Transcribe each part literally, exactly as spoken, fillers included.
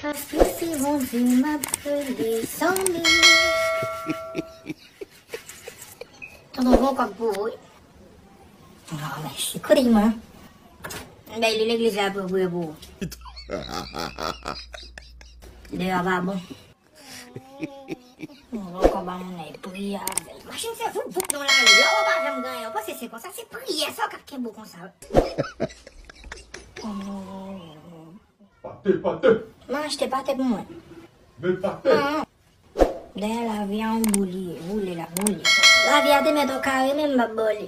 Paske se Bondye m ap rele zanmi. Tonton, gon kòb pou ou, wi. Ah, mèsi. Kote l, mwen? M bay li legliz la pou, pou, pou ou. Deyò a pa bon. Gon kòb a moun nan priye avè l. Machin se voup voup nan lari. Lè w pa janm gen anyen, w panse se konsa, se priyè sa w k ap kenbe w konsa. Pate, pate. Mwen achte pate pou mwen. Men pate. Dayè lavi a yon bou li ye, boule l ap boule. Lavi a te mèt yon kare men m p ap ba w li.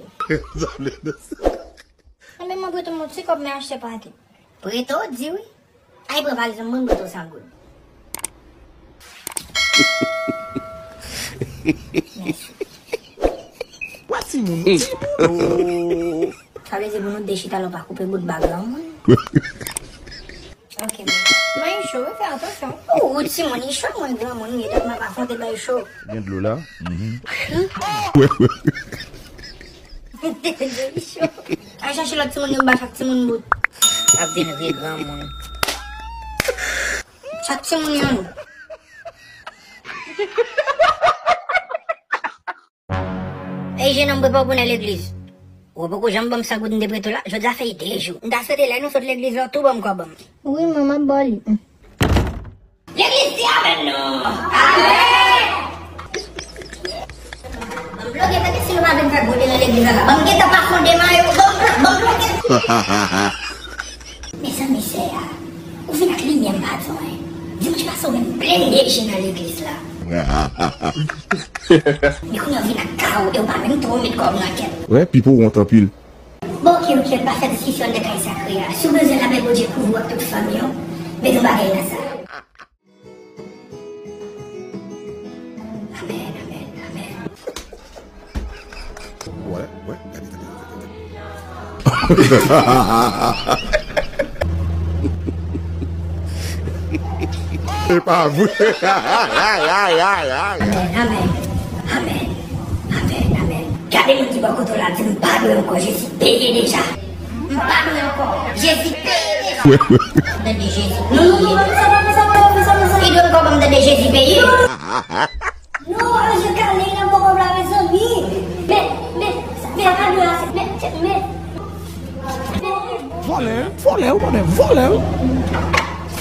Enben mwen prete w yon ti kòb men achte pate. Prete w di wi. Ay pran valiz mwen mwen prete w san goud. Mèsi. Wè timoun, timoun. Sa vle di pou nou de chita la w pa koupe bout ba granmoun. Ok, men. Mwen cho, wi, fè atansyon. Ou timoun, li cho, mwen granmoun, li, donk m ap afwonte bay cho. Gen dlo la. Li cho. Al chache lòt timoun yo, m ba chak timoun bout. Ap vin vye granmoun. Chak timoun yon. Ey, jenòm, prepare w pou n al legliz. Ou poko janm ban m san goud m te prete w la, jodi a fè de jou. M ta swete lè nou sot legliz la, w tou ban m kòb an. Wi, mwen, m ap ba w li. Legliz di amèn non. Amèn. Ban m bloke, tande si nou pa vin fè gode nan legliz la. Ban m gentan pa fonde mayo, ban m blo-, ban m bloke. Mezanmi, sè a, ou vin ak limyè m pa di w anyen. Dimanch pase ou menm blende je nan legliz la. Men kounye a w vin ak kawo e w pa menm twò met kò w nan kè w. Wè, pipo wont anpil. Bon, ok, ok, pa fè diskisyon nan kay sakre a. Si w bezwen lamen Bondye kouvri w ak tout fanmi w, met yon bagay nan sa. Amèn, amèn, amèn. Wè, wè, gade, gade, gade, gade. E pa vre. Amèn, amèn. Amèn. Amèn, amèn. Gade moun ki bò kote w la, di m pa dwe ankò, Jezi peye deja. M pa dwe ankò, Jezi peye deja. Tande Jezi peye. Non, non, non, non, fè sa, fè sa, fè sa, fè sa, fè sa. Li dwe m kòb an m tande Jezi peye. Non, anje kale nan poko bla, mezanmi. Men, men, men, sa pa dwe ase. Men, men, men. Vòlè, vòlè, ou konnen, vòlè.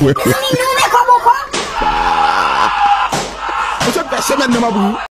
Mezanmi, non, men kòb ankò. Mesye, fè semèn nan m ap ri.